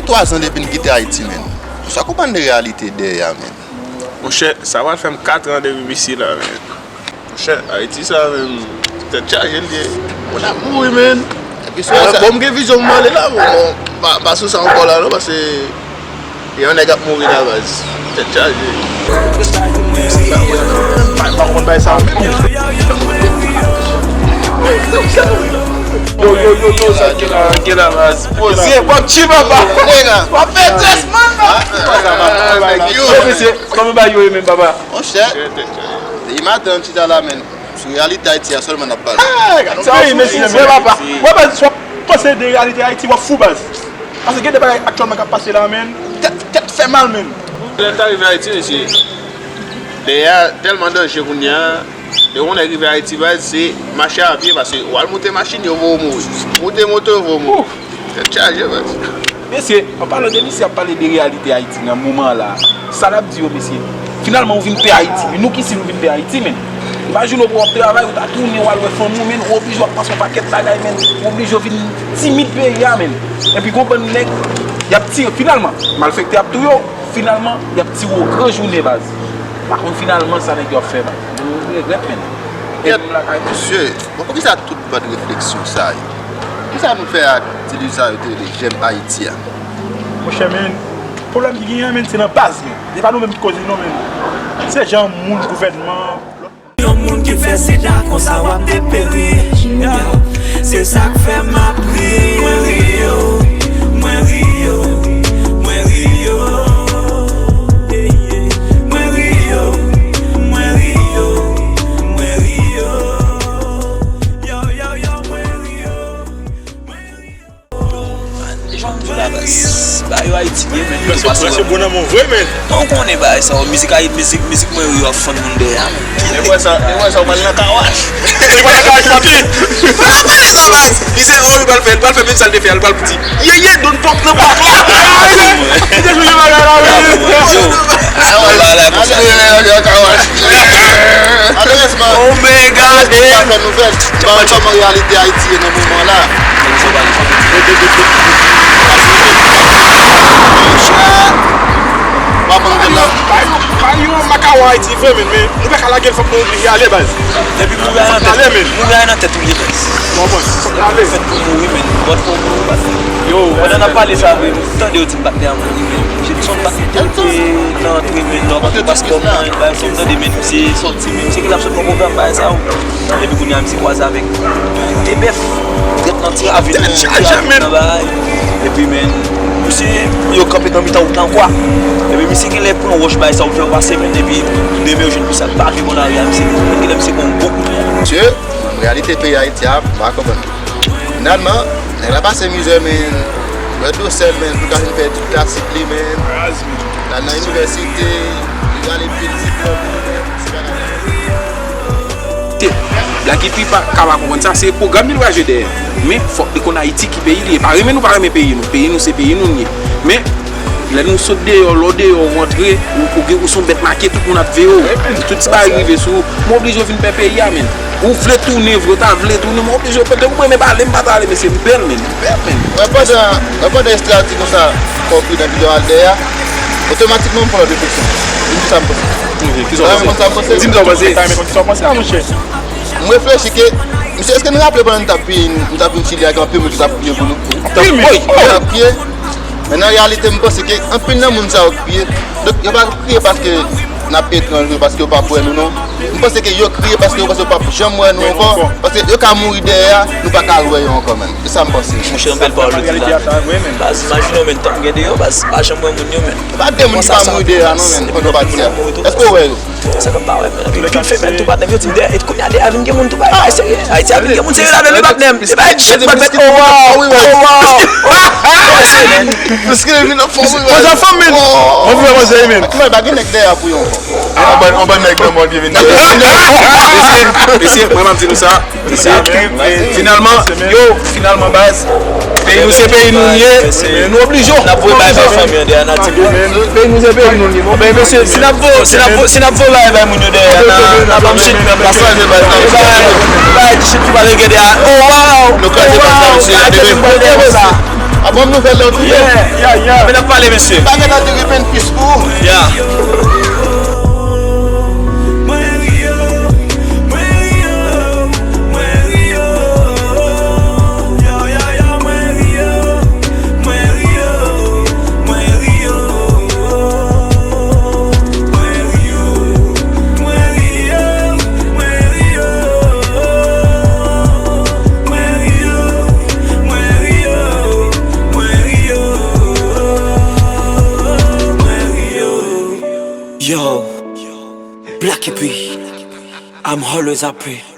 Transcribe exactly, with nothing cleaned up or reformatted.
Twa zan depi n kite Ayiti, menn. Sa konprann de reyalite dèyè a, menn. Monchè, sa pral fè m kat an depi m isi la, menn. Monchè, Ayiti sa menm, tèt chaje l ye. Moun ap mouri, menn. Epi sou sa, bon, m gen vizyon pou m ale la, bon, bon, pa, pa sou sa ankò la, non, paske gen yon nèg ap mouri la, baz. Tèt chaje. Pa, pa konn bay sa menm. Yo, yo, yo, yo, sa gen la, gen la, baz. Poze, pòp ti papa. Nèg la. W ap fè tès, man. Yo, mesye, kòman bagay yo ye menm, papa? Monchè, depi maten, m chita la, menn. Sou reyalite Ayiti a sèlman n ap pale. Hey, gad yon peyi, mesye, vre papa. Wè, baz, si w ap panse de reyalite Ayiti, w ap fou, baz. Paske gen de bagay aktyèlman k ap pase la, menn. Tèt, tèt fè mal, menn. Lè m ta rive Ayiti, mesye, dèyè a tèlman danje kounye a. Lè yon nèg rive Ayiti, baz, se mache a pye, paske w al moute machin, yo voye w mouri. Moute moto, yo voye w mouri. Tèt chaje, baz. Mesye, an palan de misye ap pale de reyalite Ayiti nan moman an la, sa n ap di yo, mesye? Finalman, ou vin pè Ayiti. E nou ki si nou vin pè Ayiti, menn? Imajine w pou w ap travay, ou ta tounen, w al wè fanmi w, menn, ou oblije w ap panse yon pakèt bagay, menn. Ou oblije w vin timid peyi a, menn. Epi gon bann nèg, y ap tire. Finalman, malfektè ap touye w. Finalman, y ap tire w gran jounen, baz. Pa konn finalman sa nèg yo ap fè, baz. Nou regrèt, menn. Epi nou lakay nou. Mesye, bon, poukisa tout bad refleksyon sa yo? Kisa nou fè ak ti liv sa yo te rele J'aime Haïti a? Monchè, men, pwoblèm ki genyen, men, se nan baz, men. Se pa nou menm ki koze, non, men. Se jan moun, gouvènman. Yon moun ki fè sida konsa w ap deperi. Yeah. Se sa k fè m ap ri. Mwen ri yo, mwen ri yo, mwen ri yo. Yeah, yeah. Mwen ri yo, mwen ri yo, mwen ri yo. Yo, yo, yo, mwen ri yo. Jan m di w la, baz. Bagay yo Ayiti ye, men. Yo tou pase. Branche bon nan mwen vre, men. Ou konnen bagay sa yo, mizik Ayiti, mizik, mizik mwen ri yo ap fann moun dèyè a, men. E wè sa, e wè sa, ou pral nan kawash. E pral nan kawash, papi. Pral nan kawash, baz. Li se, oh, li pral fè, li pral fè menm sa l te fè a, li pral di, "Yeye, don't pop nan pòt la." Li te jwe bagay la, men. Yo. Sa wè la, la, konsa. Nan kawash. Malèrezman, oh my God, eh. Pa fè nouvèl. Ban m kòman reyalite Ayiti ye nan moman la. Pa ban m la. Pa yon, pa yon makawo Ayiti vre, men, men nou pa ka lage l, fòk nou oblije ale, baz. Epi moun gade nan tèt, moun gade nan tèt ou ye, baz. Ou konprann? Fòk nou ale. Fèt pou mouri, men. Bòt pou mouri, baz. Yo, pandan n ap pale sa, men, tande yo di m patnè a mouri, men. Jedi swa m pa te nan antre, men, nan paspò mwen, bay fòm tande, men, misye sòti, men, misye ki t ap sot nan pwogram, bay sa yo. Epi kounye a, misye kwaze avèk de bèf, trèt nan ti ravin, nan bagay. Epi, men, misye, yo kanpe nan mitan wout la ankò. Epi misye genlè pran wòch, bay sa yo fè yo pase, men, epi demen yo jwenn misye ap bake bò lari a, misye, genlè misye pran yon bon kout. Mesye, reyalite peyi Ayiti a, m pa konprann. Finalman, nèg la pase mizè, men, wè dosè l, men, pou l ka vin fè etid klasik li, men, l al nan inivèsite, li rale pil diplòm li, men, se pa nan. Te, Black Hippie pa ka pa konprann sa, se pwogram li l pral jwe dèyè. Men, fòk li konn Ayiti ki peyi li ye. Pa renmen nou, pa renmen peyi nou. Peyi nou, se peyi nou n ye. Men, lè nou sot deyò, lè w deyò, w antre, ou, ou gen, ou se yon bèt make, tout moun ap veye w. Tout ti bagay rive sou ou, men w oblije w vin pè peyi a, menn. Ou vle tounen vre, w ta vle tounen, men w oblije w pè. Depi w renmen pale, m pa ta ale, mesye, m pè l, menn. M pè l, menn. Mwen pandan, mwen pandan Extra di konsa, fò w pridan, videyo al dèyè a, otomatikman m fè yon lòt refleksyon. Vin di sa m panse. Ok, kisa w panse? Di m sa w panse. Sa w panse a, monchè? M reflechi ke, mesye, èske nou raple pandan n t ap piye, n t ap vin Chili a, gen anpil moun ki t ap piye pou nou? Anpil moun! Yo t ap piye. Men nan reyalite, m panse ke anpil nan moun sa yo k piye, donk, yo pa kriye paske n ap etranj, paske yo p ap wè nou, non. M panse ke yo kriye paske yo panse yo p ap janm wè nou ankò. Paske yo ka mouri dèyè a, nou pa ka al wè yo ankò, menn. Se sa m panse. Monchè, yon bèl pawòl ou di la, menn. Baz, imajine w, menn, tan m gen deyò, baz, m pa janm wè moun yo, menn. Pa de moun ki pa mouri dèyè a, non, menn, pandan w pati a. Èske w wè yo? Sa k ap parèt, men, anpil, anpil femèl tou, patnè m, yo di m dèyè, e kounye a dèyè a vin gen moun tou, bagay serye. Ayiti a vin gen moun serye ladan l, wi, patnè m. Se pa yon jèt, patnè m. Oh, wow! Oh, wow! Oh, se, men. Mesye vin anfòm, wi, man. Manzè anfòm, men. Mwen vle manzè, men. Men pa gen nèg dèyè pou yo ankò. An ban, an ban nèg nan mòn ki vin dèyè. Mesye, mesye, mwen, m ap di nou sa. Mesye, finalman, yo, finalman, baz, peyi nou se peyi nou ye, nou oblije. N ap voye bay bay fanmi an dèyè, n ap di, peyi nou se peyi nou ye. Ben, mesye, si n ap vo-, si n ap vo-, si n ap voye bay bay moun yo dèyè, n a, n a ban m shit, men, baz, bay, bay, bay, shit ki pa gen dèyè. Oh, wow! Nou kraze baz la, mesye, gade moun dèyè konsa. A, bon nouvèl la, w touye? Yeah, yeah, yeah. Men n ap pale, mesye. Bagay la te repenn pis pou ou. Yeah. Yo, Black Hippie, I'm always happy.